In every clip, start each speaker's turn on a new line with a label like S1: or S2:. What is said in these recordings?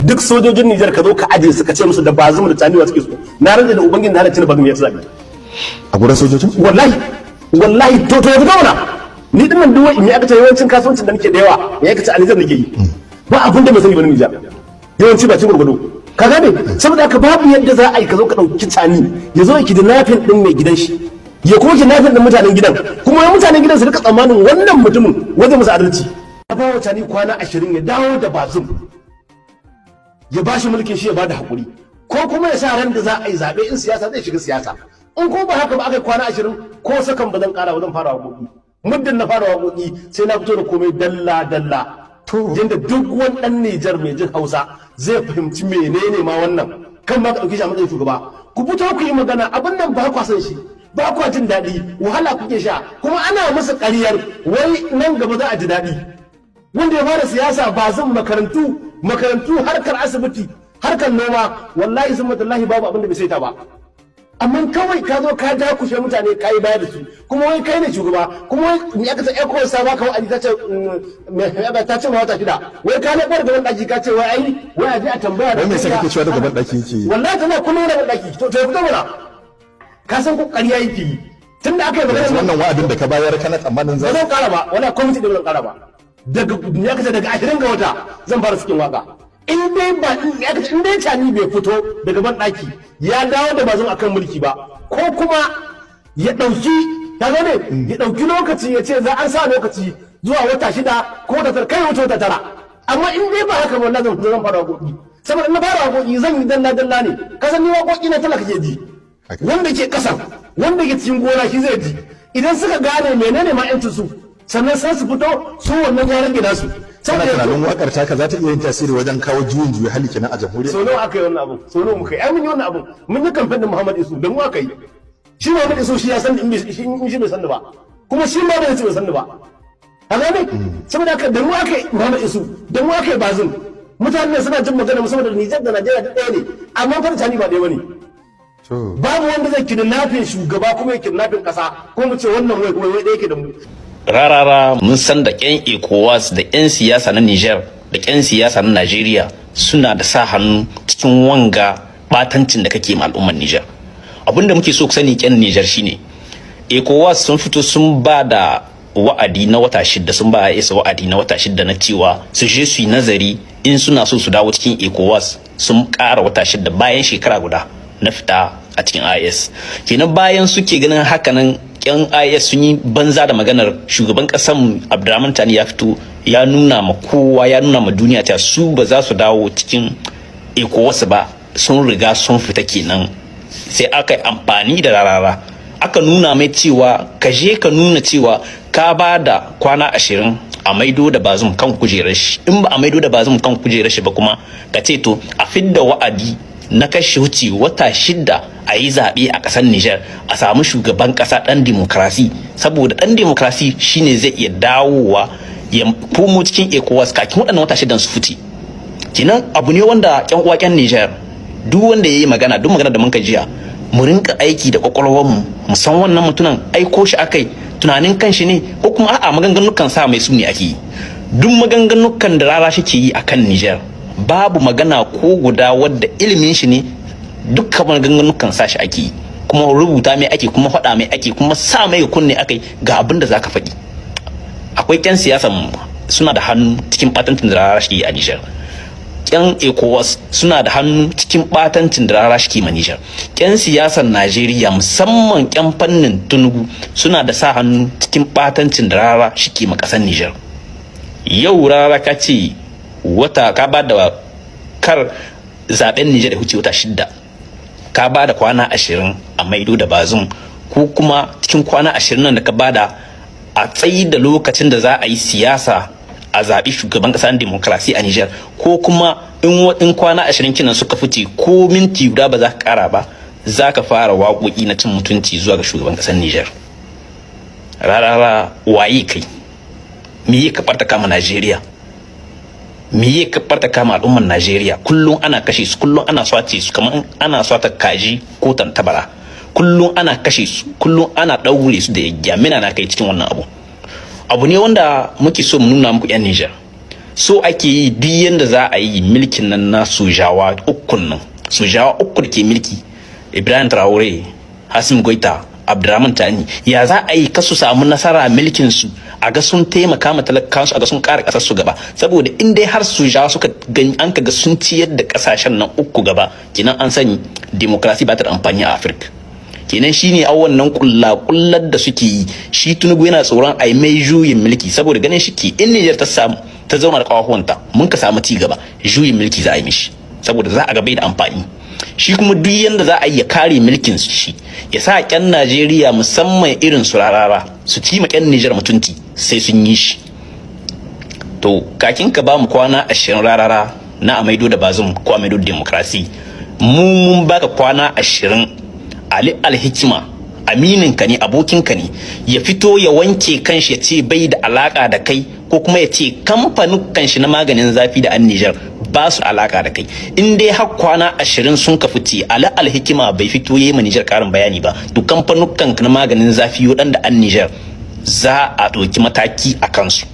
S1: Duk sojojin Nijar ka zo ka aje su, ka ce musu da Bazoum da Tchiani wa suke so, na rantse da ubangiji da halicci Bazoum ya ci zabe.
S2: A gurin sojojin?
S1: Wallahi, wallahi. To ya fito mana. Ni din nan, duk me aka ce, yawancin kasuwancin da nake da yawa, me aka ce, a Nijar nake yi. Ba abin da bai sani ba na Nijar, yawanci ba ci gurgudu, ka gane? Saboda haka babu yadda za a yi ka zo ka ɗauki Tchiani ya zo ya kidnapping din mai gidan shi, ya kuma kidnapping din mutanen gidan, kuma wai mutanen gidan su rika tsammanin wannan mutumin wajen musu adalci. Ya ba wa Tchiani kwana 20 ya dawo da Bazoum, ya ba shi mulkin shi, ya ba da haƙuri, ko kuma ya sa ran da za a yi zaɓe, in siyasa zai shiga siyasa. In ko ba haka ba, aka yi kwana 20, ko sakan ba zan ƙara ba, zan fara waƙoƙi. Muddin na fara waƙoƙi, sai na fito da komai dalla dalla, yadda duk wani ɗan Nijar mai jin Hausa zai fahimci menene ma wannan kan ma ka ɗauki shi a matsayin shugaba. Ku fito ku yi magana. Abin nan ba kwa san shi, ba kwa jin daɗi, wahala kuke sha, kuma ana musu ƙaryar wai nan gaba za a ji daɗi. Wanda ya fara siyasa ba zan makarantu, makarantu, harkar asibiti, harkar noma, wallahi sun matallahi babu abin da bai saita ba. Amma kawai ka zo ka dakushe mutane, ka yi baya da su, kuma wai kai ne shugaba. Kuma wai me aka ce, ECOWAS ta baka wa'adi, ta ce ma wata 6. Wai ka leɓar gaban ɗaki, ka ce wai ai wai a je a tambaya.
S2: Wai me yasa kake cewa da gaban ɗaki yake?
S1: Wallahi tana kullum da ɗaki. To ya fito mana. Ka san ko ƙarya yake yi tunda aka yi magana.
S2: Yanzu wannan wa'adin da ka bayar, kana tsammanin
S1: ba
S2: za
S1: zan ƙara ba. Wala kwamiti ɗin ba zan ƙara ba. Daga ya kace daga 20 ga wata zan fara cikin waka. In dai ba in ya kace in dai Tchiani bai fito daga ban daki ya dawo da Bazoum akan mulki ba, ko kuma ya dauki, ka gane, ya dauki lokaci, ya ce za an sa lokaci zuwa wata 6 ko wata 9, kai wuce wata 9. Amma in dai ba haka ba, wallahi zan fara waƙoƙi. Saboda in na fara waƙoƙi, zan yi dalla dalla ne. Ka san ni waƙoƙi na talaka ke ji, wanda ke ƙasa, wanda ke cikin gona, shi zai ji. Idan suka gane menene ma 'yancin su, sannan sai su fito su, wannan ya rage nasu.
S2: Kana
S1: Saboda
S2: tunanin wakar taka za ta iya yin tasiri wajen kawo juyin juya hali kenan a jamhuriyar?
S1: Sau nawa aka yi wannan abun? Sau nawa muka yi? Ai mun yi wannan abun. Mun yi kamfen din Muhammad Isu da mu aka yi shi. Muhammad Isu shi ya san in shi bai san ni ba, kuma shi ma bai ce bai san ni ba, ka gane? Saboda haka da mu aka yi Muhammad Isu, da mu aka yi Bazoum. Mutane suna jin magana, musamman da Nijar da Najeriya duk ɗaya ne, amma fa Tchiani ba ɗaya bane. Babu wanda zai kidnapping shugaba kuma ya kidnapping ƙasa, ko mu ce wannan wai wai ɗaya yake da mu.
S3: Rarara, mun san da 'yan ECOWAS da 'yan siyasa na Niger da 'yan siyasa na Najeriya suna da sa hannu cikin wanga batancin da kake ma al'ummar Niger. Abinda muke so ku sani, 'yan Niger, shine ECOWAS sun fito sun ba da wa'adi na wata 6, sun ba AES wa'adi na wata 6 na cewa su je su yi nazari in suna so su dawo cikin ECOWAS. Sun ƙara wata 6 bayan shekara guda na fita a cikin AES. Kenan bayan suke ganin hakanan, yan AES sun yi banza da maganar shugaban kasan Abdurrahman Tchiani. Ya fito ya nuna ma kowa, ya nuna ma duniya cewa su ba za su dawo cikin ECOWAS ba, sun riga sun fita kenan. Sai aka yi amfani da Rarara, aka nuna mai cewa ka je ka nuna cewa ka ba da kwana 20 a maido da Bazoum kan kujerar shi. In ba a maido da Bazoum kan kujerar shi ba, kuma ka ce to a fidda wa'adi na kashe wuce wata 6 a yi zaɓe a ƙasar Nijar, a samu shugaban ƙasa ɗan demokrasi, saboda ɗan demokrasi shine zai iya dawowa ya komo cikin ECOWAS kakin waɗannan wata 6n su fice. Kenan abu ne wanda ƴan uwa ƴan Nijar, duk wanda ya yi magana, duk magana da muka jiya, mu rinka aiki da kwakwalwarmu, mu san wannan mutumin aiko shi akai, tunanin kanshi ne, ko kuma a'a, maganganukan sa mai su ne ake yi. Duk maganganukan da Rara shi ke yi akan Nijar, babu magana ko guda wadda ilimin shi ne. Dukkan maganganukan sa shi ake yi, kuma rubuta mai ake, kuma faɗa mai ake, kuma sa mai kunne akai ga abin da zaka faɗi. Akwai ƴan siyasan suna da hannu cikin ɓatancin da Rara shi a Nijar. Yan ECOWAS suna da hannu cikin batancin da Rara shi ma Nijar. Yan siyasar Najeriya, musamman yan fannin Tinubu, suna da sa hannu cikin batancin da Rara shi ma kasar Nijar. Yau Rara ka ce wata ka ba da kar zaben Nijar da huce wata 6, ka ba da kwana 20 a maido da Bazoum, ko kuma cikin kwana 20 nan da ka bada a tsayi da lokacin da za a yi siyasa, a zaɓi shugaban ƙasar demokrasi a Nijar, ko kuma in kwana 20 kinan suka fice, ko minti guda ba za ka ƙara ba, za ka fara waƙoƙi na cin mutunci zuwa ga shugaban ƙasar Nijar. Rarara, waye kai? Me ya ka ɓarta kama Najeriya? Me ya ka ɓarta kama al'ummar Najeriya? Kullum ana kashe su, kullum ana swace su kamar ana swata kaji ko tantabara, kullum ana kashe su, kullum ana ɗaure su da yamina na kai cikin wannan abu. Abu ne wanda muke so mu nuna muku, yan Nijar. So ake yi duk yanda za a yi milkin nan na sojawa ukun nan, sojawa uku da ke milki, Ibrahim Traore, Assimi Goita, Abdurrahman Tani, ya za a yi kasu samu nasara milkin su, a ga sun taimaka ma talakawansu, a ga sun ƙara ƙasar su gaba. Saboda in dai har sojawa suka gani an kaga sun ciyar da ƙasashen nan uku gaba, kenan an sani demokrasi ba ta da amfani a Afirka. Kenan shine a wannan kulla kullar da suke yi. Shi Tinubu yana tsoron a yi mai juyin mulki, saboda ganin shi ke in Niger ta samu ta zauna da kafafuwanta, mun ka samu ci gaba, juyin mulki za a yi mishi, saboda za a ga bai da amfani. Shi kuma duk yanda za a yi ya kare mulkin shi, ya sa ƙyan Najeriya, musamman irin su Rarara, su ci ma ƙyan Niger mutunci, sai sun yi shi. To kakin ka ba mu kwana 20, Rarara, na a maido da Bazoum ko a maido da demokrasi, mu mun baka kwana 20. Ali Alhikima aminin ka ne, abokin ka ne, ya fito ya wanke kanshi, ya ce bai da alaka da kai, ko kuma ya ce kamfanin kanshi na maganin zafi da an Niger ba su alaka da kai. In dai har kwana 20 sun ka fice, Ali Alhikima bai fito yayi ma Niger karin bayani ba, to kamfanukan na maganin zafi waɗanda an Niger za a ɗauki mataki a kansu.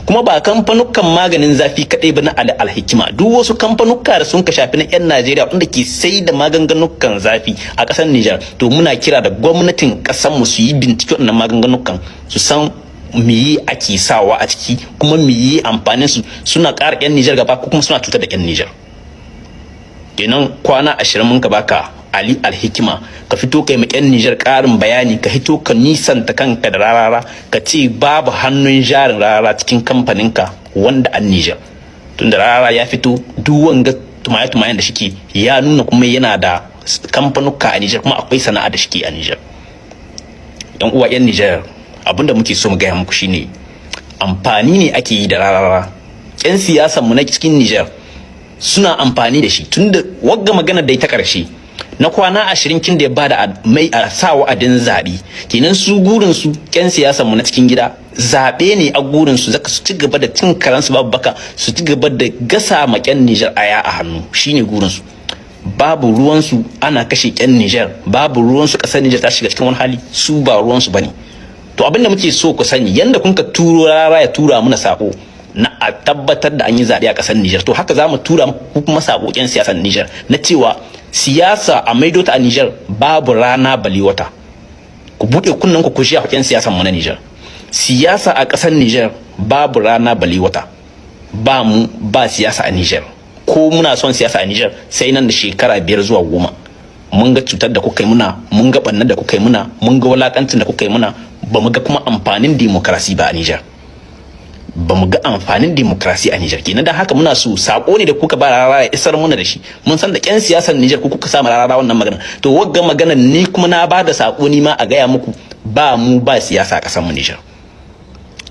S3: Kuma ba kamfanukan maganin zafi kaɗai ba na Ali Alhikima, duk wasu kamfanuka da sun ka shafi na 'yan Najeriya wanda ke sai da maganganukan zafi a ƙasar Nijar, to muna kira da gwamnatin ƙasar mu su yi bincike wannan maganganukan, su san meye ake sawa a ciki, kuma meye amfanin su, suna ƙara 'yan Nijar gaba ko kuma suna cutar da 'yan Nijar. Kenan kwana 20 mun ka baka, Ali Alhikima, ka fito kai ma 'yan Nijar ƙarin bayani, ka hito ka nisanta kanka da Rarara, ka ce babu hannun jarin Rarara cikin kamfaninka wanda an Nijar. Tunda Rarara ya fito duk wanga tumaye-tumayen da shike, ya nuna kuma yana da kamfanuka a Nijar, kuma akwai sana'a da shike a Nijar. Yan uwa 'yan Nijar, abinda muke so mu gaya muku shine amfani ne ake yi da Rarara. 'Yan siyasan mu na cikin Nijar suna amfani da shi, tunda wagga magana da ita karshe na kwana 20 kin da ya bada mai a sa wa'adin zaɓe, kenan su gurin su, ƴan siyasar mu na cikin gida, zaɓe ne a gurin su, zaka su ci gaba da cin karansu babu baka, su ci gaba da gasa ma ƴan Nijar aya a hannu, shine gurin su. Babu ruwan su ana kashe ƴan Nijar, babu ruwan su ƙasar Nijar ta shiga cikin wani hali, su ba ruwan su bane. To abinda muke so ku sani, yanda kun ka turo Rara ya tura muna sako na a tabbatar da an yi zaɓe a ƙasar Nijar, to haka za mu tura muku kuma sako, ƴan siyasar Nijar, na cewa siyasa a maido ta a Nijar babu rana bali wata. Ku buɗe kunnen ku ku ji a ƴan siyasan mu na Nijar: siyasa a ƙasar Nijar babu rana bali wata. Ba mu ba siyasa a Nijar. Ko muna son siyasa a Nijar, sai nan da shekara 5 zuwa 10. Mun ga cutar da kuka yi muna, mun ga ɓannar da kuka yi muna, mun ga wulakancin da kuka yi muna. Ba mu ga kuma amfanin demokrasi ba a Nijar, ba mu ga amfanin demokrasi a Nijar. Kenan dan haka muna so, sako ne da kuka ba Rarara ya isar muna da shi. Mun san da ƴan siyasar Nijar ku kuka sa Rarara wannan magana. To wagga magana ni kuma na ba da sako ni ma a gaya muku, ba mu ba siyasa a ƙasar mu Nijar.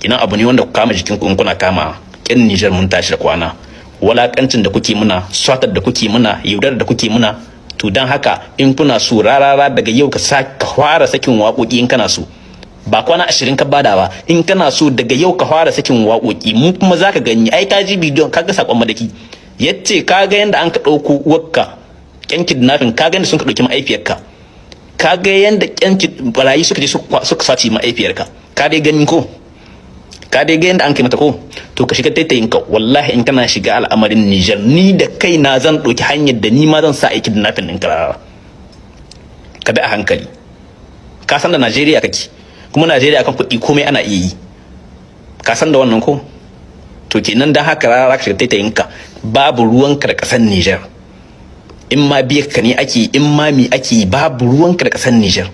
S3: Kenan abu ne wanda ku kama jikin ku in kuna kama. Ƴan Nijar, mun tashi da kwana. Walakancin da kuke muna, swatar da kuke muna, yaudarar da kuke muna, to dan haka in kuna so, Rarara, daga yau ka sa ka fara sakin waƙoƙi in kana so. Ba kwana 20 ka bada ba. In kana so, daga yau ka fara sakin waƙoƙi. Mu kuma zaka gani, ai ka ji bidiyon, ka ga sakon Madaki yace ka ga yanda an ka ɗauko uwarka ƴan kidnapping, ka ga yanda sun ka ɗauki ma'aifiyarka, ka ga yanda ƴan barayi suka je suka sace ma'aifiyarka. Ka dai gani ko ka dai ga yanda an kai mata ko? To ka shiga taitayin ka. Wallahi in kana shiga al'amarin Niger, ni da kaina zan ɗauki hanyar da ni ma zan sa aiki kidnapping ɗin ka. Ka bi a hankali. Ka san da Najeriya kake, kuma Najeriya kan kuɗi komai ana iya yi, ka san da wannan ko? To kenan dan haka, Rara, ka shiga taitayin ka. Babu ruwanka da ƙasar Niger. In ma biyar ka ne ake, in ma mi ake, babu ruwanka da ƙasar Niger.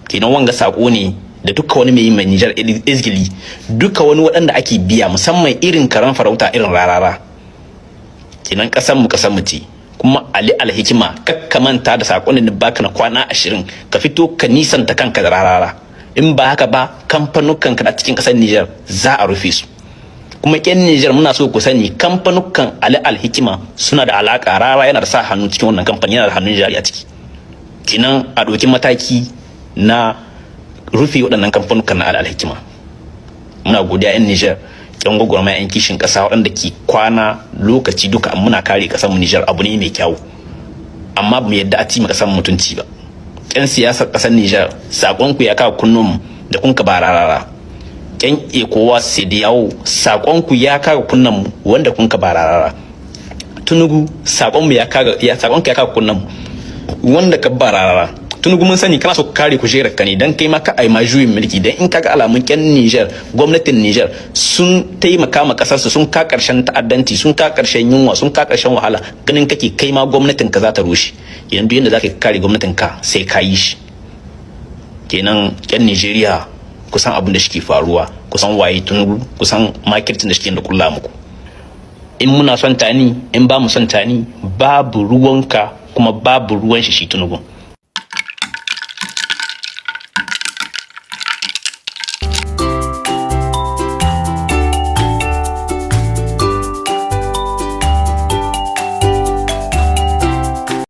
S3: Kenan wanga sako ne da duka wani mai yi mai Niger izgili, duka wani waɗanda ake biya, musamman irin karan farauta irin Rarara. Kenan ƙasar mu ƙasar mu ce. Kuma Ali Alhikima, kakka manta da sakon da baka na kwana 20, ka fito ka nisanta kanka da Rarara. In ba haka ba, kamfanukan ka a cikin ƙasar Niger za a rufe su. Kuma ƴan Niger, muna so ku sani, kamfanukan Ali Alhikima suna da alaka, Rara yana da sa hannu cikin wannan kamfani, yana da hannun jari a ciki. Kenan a ɗauki mataki na rufe waɗannan kamfanukan na Ali Alhikima. Muna godiya, 'yan Niger, yan gwagwarmaya, 'yan kishin ƙasa, waɗanda ke kwana lokaci duka muna kare ƙasar mu Niger. Abu ne mai kyau, amma ba mu yadda a tima ƙasar mutunci ba. 'Yan siyasar ƙasar Niger, sakon ku ya kawo kunnun da kun ka ba Rarara. Yan ECOWAS, CEDEAO, sakonku ya kaga kunnan mu wanda kun ka bararara. Tinubu, sakon mu ya kaga ya sakonka ya kaga kunnan mu wanda ka bararara. Tinubu, mun sani kana so ka kare kujerar ka ne dan kai ma ka ai ma juyin mulki, dan in kaga alamun kyan Niger, gwamnatin Niger sun taimaka ma kasar su, sun ka karshen ta'addanci, sun ka karshen yunwa, sun ka karshen wahala, ganin kake kai ma gwamnatin ka za ta rushe. Yanzu yanda zaka kare gwamnatin ka sai ka yi shi. Kenan yan Nigeria, kusan abin da shi faruwa, kusan waye Tinubu, kusan makircin da shi da kulla muku. In muna son Tani, in ba mu son Tani, babu ruwanka kuma babu ruwan shi. Shi Tinubu.